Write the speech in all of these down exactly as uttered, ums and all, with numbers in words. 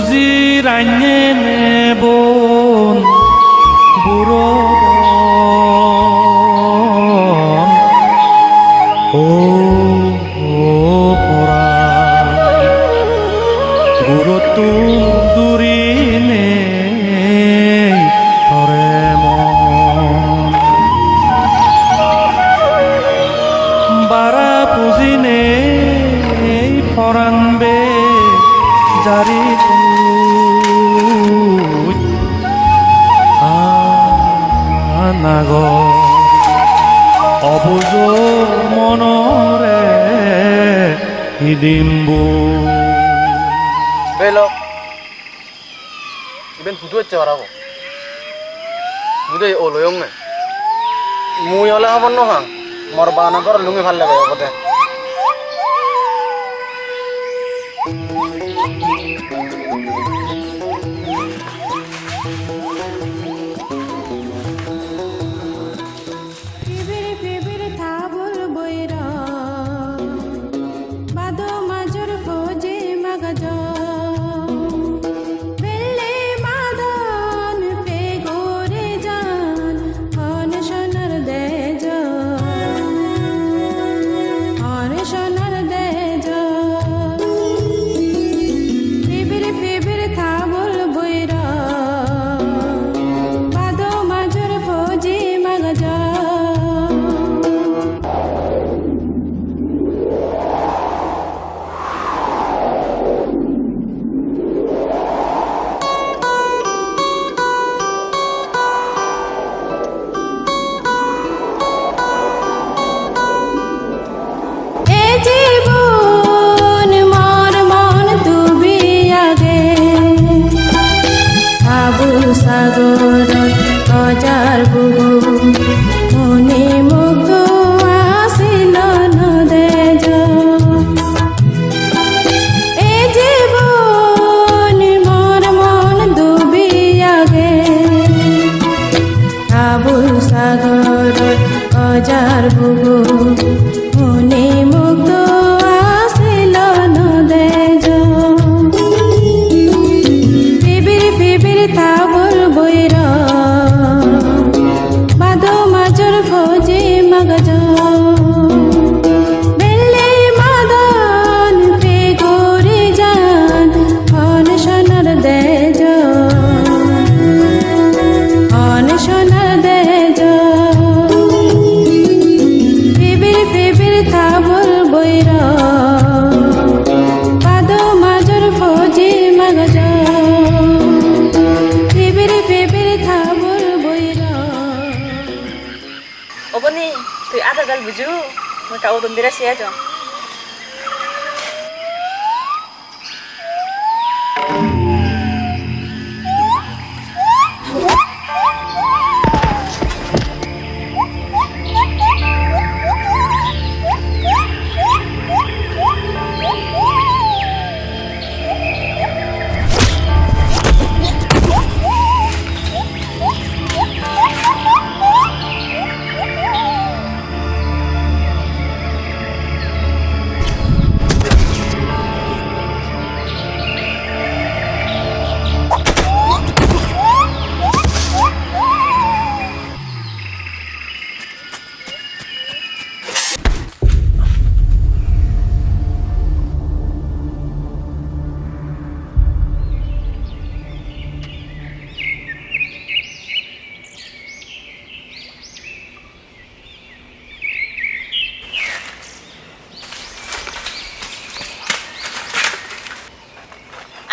Jiranye ne bon buro bon. O, o poran, gurottun duri nei tore mon. Bara puji nei poran bejari tui. Anago obujo monore hidimbu. Belok, iben hudu ecche parabo? Mui do ei oloyonge. Mui ole hobor no pang. Mor bana ghorot lungi palle bai obode. Pibir pibir tabul boira, bado majur phoji magajo. Belle madan pe gore jan, hon sonar dejo, hon sonar dejo. Pibir pibir tabul boira, bado majur phoji magajo. E jibon mor mon dubi age, Abu Sagorot ojar bubu, muni mukto asilo no dejo. E jibon mor mon dubi age, Abu Sagorot ojar bubu, muni mukto asilo no dejo. Pibir pibir tabul boira, bado majur phoji magajo. Belle madan pe gore jan, hon sonar dejo, hon sonar dejo. Pibir pibir tabul boira, bado majur phoji magajo. Pibir pibir tabul boira. Oboni, tui ador gal buju? Mui ekka udon dire se ejong.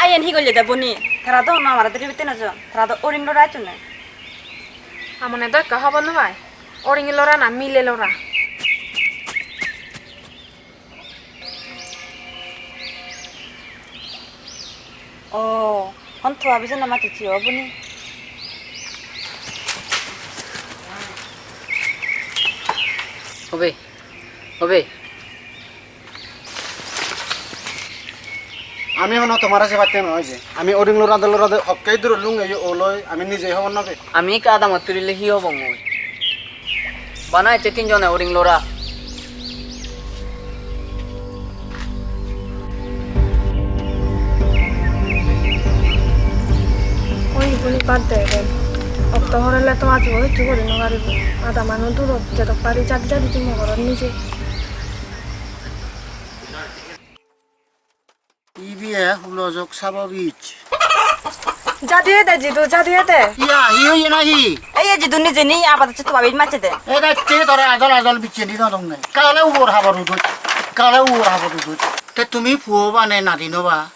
Ai, iyen hi golle de boni? Tara do hono amare duri bitte no jon. Tara do oring lora ecchonne. Amone do ekka hobor no pai. Oring lora na mile lora? O, hon thoa bijon na mati thiyo boni? Hobe, hobe. Ami hono tomare se patte noi je. Ami oring lorade lorade hokke duro lunge yo oloi, ami nije hobor no pei. Ami ekka adamot turile hi hobong oi? Bana ecche tinjone oring lora. Tuni bad de ebe. Okto horele to ajibo hissu guri no paribo. Adamano durot jedok pari jadi jadi jumo gorot nije. Ibe hulo jok sabo bij. Jadi ede jidu, jadi ede. Iya, hi oye nahi? Ei ye jidu nije ni abadosse to babit macche de. Ede te tore ajol ajol bicche ni dodong ne. Kale ubor habor udot. Kale ubor habor udot. Te tumi puo ba ne nadi no ba?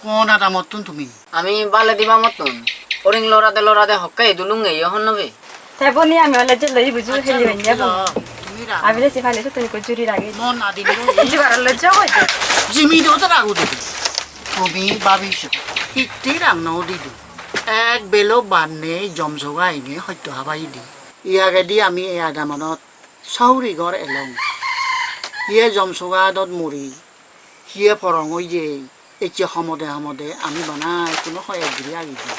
Hon adamottun tumi? Ami bale dibamottun. Oring lorade lorade hokke idu lunge yo honno be. Te boni ami ole jelo ibuju heli benne bo. Tumi ra. Ami le sifale sutun ko juri rage. Mon adin do. Jibar ole jogo je. Jimi do tara gude. Tumi babiso. Hitti rang no didu. Ek belo banne jomsoga ine hoyto habai di. Iyagedi ami e adamanot sauri gor elong. Iye jomsoga dot muri. Hiye porong oye, ecche homode homode ami bana ekkuno hoyek guri agidi.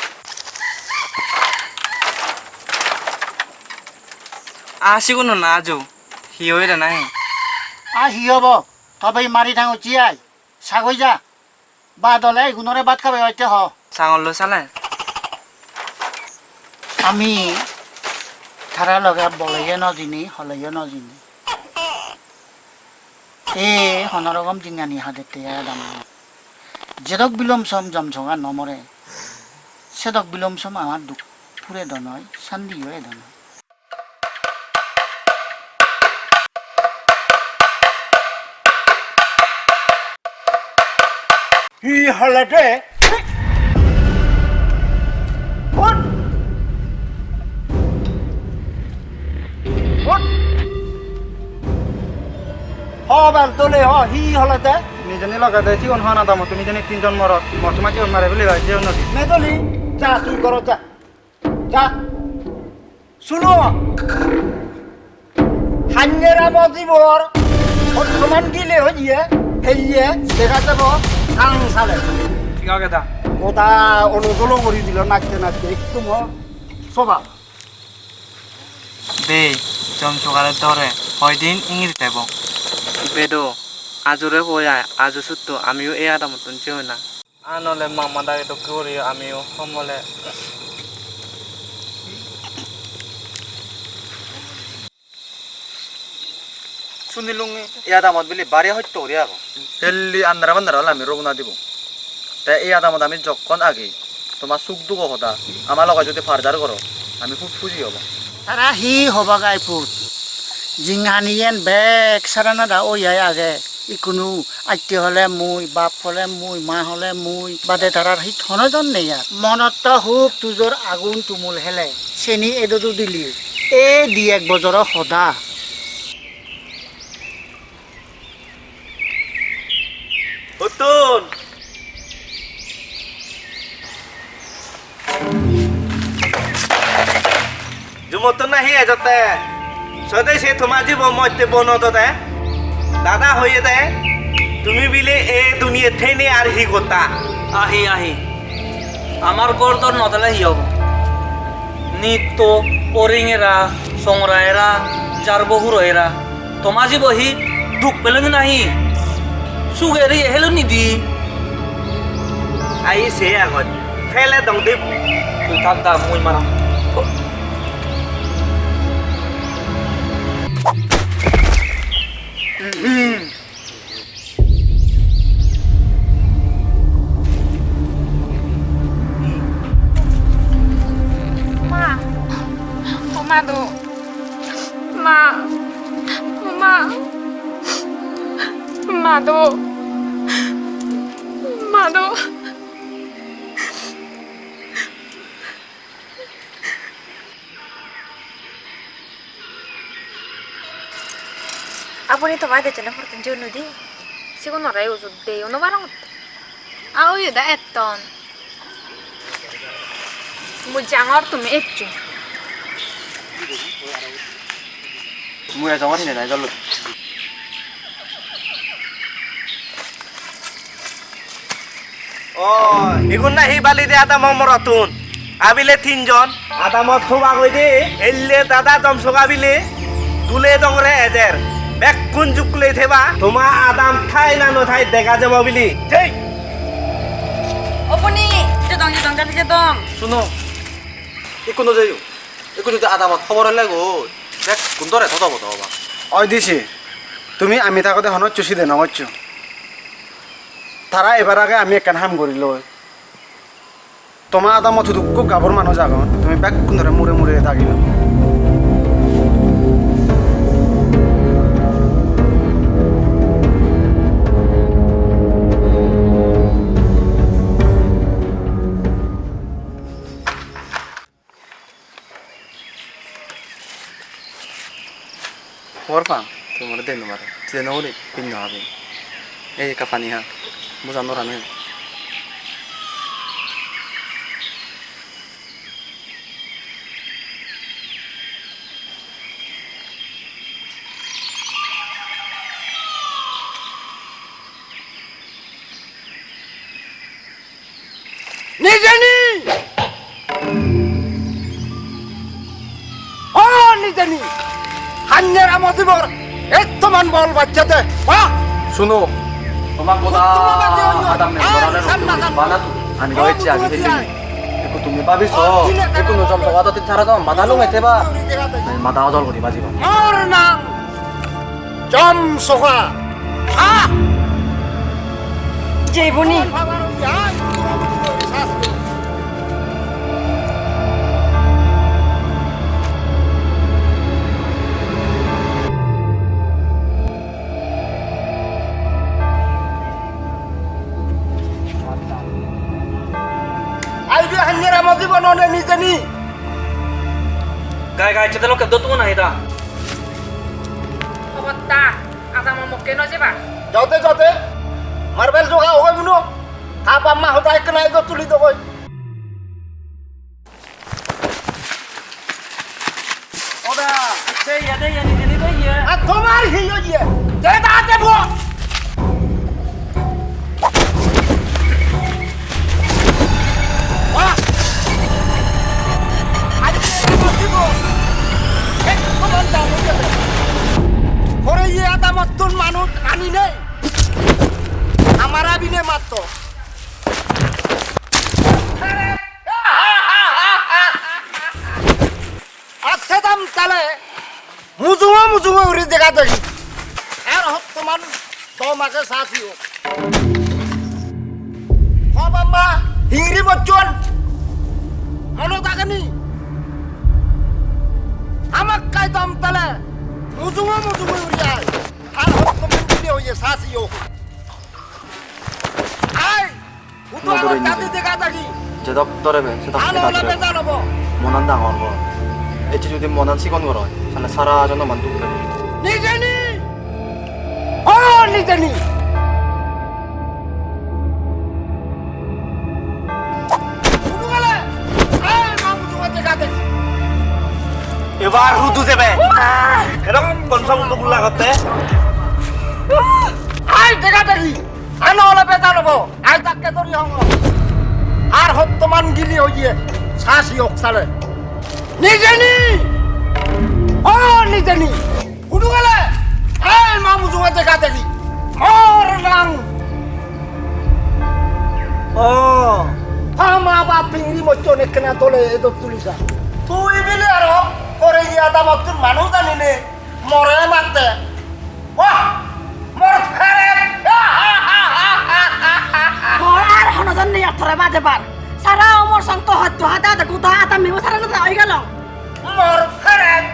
A siguno na ajo, hi oye de nahi? A hi obo? Tobe mari thangochi ai, sagoi ja. Bad ole igunore bad khabe hoite ho. Sangollo sale. Ami tara loge boleye no jini, holeye no jini. E hono rokom jinghani hadette ai adamot. Jedok bilom som jomsoga no more, sedok bilom som amar duk pure do noi, sandiyo edo noi. Hi holede? Hon? Hon? Hobar dole ho, hi holede? Nijeni logede sigon hon adamot, tumi jeni tinjon morot, mor somajje hon mare bili bai, jeyon nodi. Medoli, ja tui goro ja. Ja. Suno. Hanyera mojibor. Bottoman gile hoye, heye, dega jabo, sang sale. Thik age da. Goda olo jolo gori dilo, nachte nachte, ekdom soba. Be, jom sogale dore, hoidin ingiri tebo. Bedo, ajure hoi ai, aju sutto, amiyo ei adamottun jeyoi na. Anole mama dagi dokke guri amiyo homole. Sunilungi, ei adamot bili bari hosto guri agon. Helli andara bandara ole ami robona dibo. Te ei adamot ami jokkon agi, toma suk dugo hoda, ama loge jodi parjar goro, ami hub huji obo. Tara hi hobagai put? Jinghani yen bek saranada oyai age. Ikkunu atte hole mui, bap hole mui, ma hole mui, bade tarar hi hono jon nei ar. Monot to hub tujor agun tumul hele. Seni edodu dili. E di ek bojoro hoda. Huttun? Jumottun nahi ejotte? Soide se toma jibo motte bono dode. Dada hoye de, tumi bile e duniyet thei nei ar hi gotta? Ahi, ahi. Amar gor dor no thele hi obo? Nitto oring era, songra era, jarbo huro era. Toma jibo hi duk peloni nahi? Suge ri heloni di? Ai se agot. Pele dong de. Tui thak da, mui maram. Ma, o ma do. Ma, o ma. Ma do. Ma do. Apuni toma dejjone porottun jeyonnoi di? Sigunore ujut deyo no parongotte. A oye da etton. Mui jangor tumi eccho. Mui ejongor hine nai jollo. O, igun nahi bali de adamo morottun. Abile tinjon. Adamot hobak oide, elle dada domsok abile, dule dongre ejer. Bekkun jukkule theba, toma adam thai na no thai dega jabo bili. Thei. Opuni, jedong, jedong, jadi jedong. Suno. Ikku no jeyo. Ikku jodi adamot hobor ole goi, bekkun dore thodo bodo oba. Oi D C, tumi ami thagode hono hissu side no goccho. Tara ebar age ami ekkan ham guri loi. Toma adamot hudukko gabur manuj agon, tumi bekkunore mure mure dagilo. Hobor pang, tui more dei no paro. Side no guri, pin no habi. Ei ekka pani ha. Bujan nw paron. Nijeni! O Nijeni! Hanyar amodibor ettoman bol bacche de, wah! Suno, toma goda adam member-ore rukhi bana tu, ami do ecche agi hei. Ekku tumi babi so, ekku no jom soga do tin sara do mada lung ete ba. Mada ojol guri bajiba. Mor nang Jom soga. Ah! Jeboni. Aibe hanyar amodibor none Nijeni. Gai gai chete lokke do tungo nahi da. Obotta, adamo mokke no jeba. Jote jote, marbel joga hoi buno. Ta bamma hoda ekkena edo tuli dogoi. Oda, se iye de iye, ni ni de iye. A tomar hi oye? De da de bo. Wah! Aji ko mati bo. Ek ko man da mo ke. Kore iye ata mattun manuj ani nei. Amara bine matto. Ar sedam tale mujungo mujungo uri dega degi. Ar hottoman dom age sa siyo. Ho bamma, hingiri bocchon. Mono dageni. Hamakkai dom tale mujungo mujungo uri ai. Ar hottoman dile oye sa siyo. Ai! Hudu no abar duri dadi nide. Dega dagi. Jedok dore be, sedok ano dega ole dore. Beja lobo. Monan dangor gor. Ecche judi monan sigon gor oi, sale sara jonoman duk pebe. Nijeni! O Nijeni! Hudu gele? Ai, ma mujungo dega degi. Ebar hudu jebe? Wah! Erok kon sob hudu gulla gotte? Ai, dega degi. Ano ole beja lobo. Ai takke dori hongo. Ar hottoman gili oye. Sa siyok sale. Nijeni! O Nijeni! Hudu gele? Ei ma mujunge dega degi. Mor nang. O, ta ma bap hingiri mocchon ekkena dole edot tulisa. Tui bile aro kore iye adamottun manuj anine more matte. Wah! Mor peret! Tor ar hono jon nei ar tore bajebar. Sara umor song to hotto hada hada guda ata mibo sara nada oi gelo. Mor peret!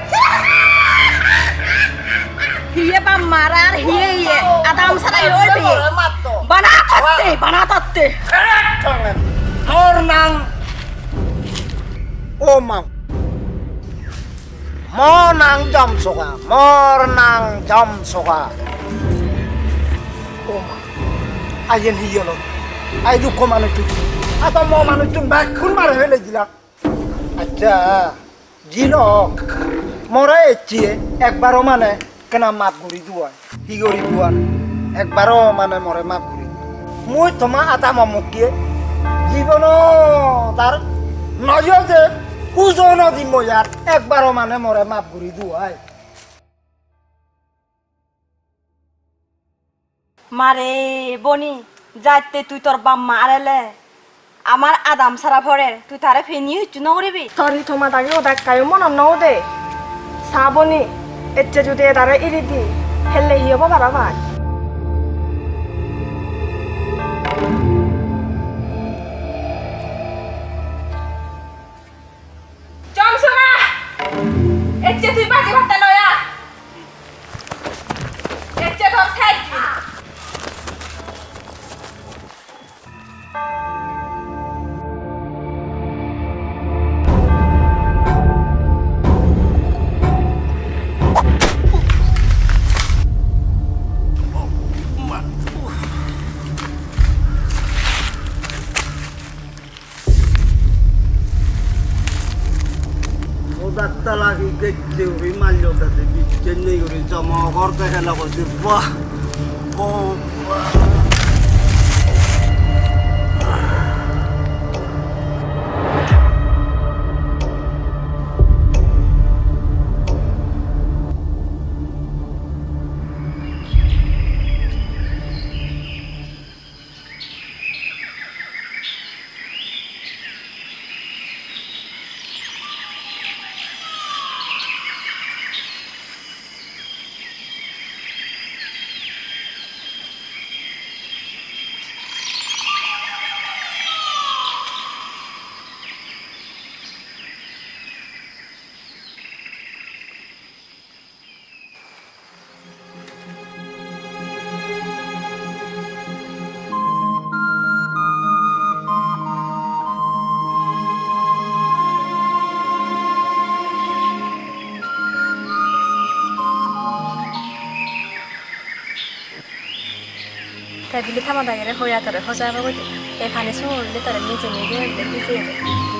Hiye bamma ar hiye hiye. Adam sara yo oi biye. Bana totte, bana totte. Peret tongen. Mor nang. O ma. Mo nang Jom Soga, mor nang Jom Soga. O ma, ayen hi olo? Ai dukko manuchun. Ado mo manuchun bekkun mare fele dila. Accha, jilok, more ecche ekbaro mane kena map guri duai. Hi guri duar? Ekbaro mane more map guri. Mui toma adamo mukke jibono tar noyo je ujo no dim mui ar, ekbaro mane more map guri duai. Mare boni, jatte tui tor bamma arele. Amar adam sara porer, tui tare peniyo hissu no guribi. Tor hi toma dagi oda ekkayo monot no ude? Saboni, ecche judi edare iri di, helle hi obo parapang? Jonsona! Ecche tui baji patte noya. Ecche tor side. O daktar lagi gecche uri mallo dade bicchenne guri jomo gor de hela gocche. Bah! Oh, bah! Te bili tama dagire hoya tore hoja obo goi de. Ei pani sumolli tore nijeni goi de biji ebe.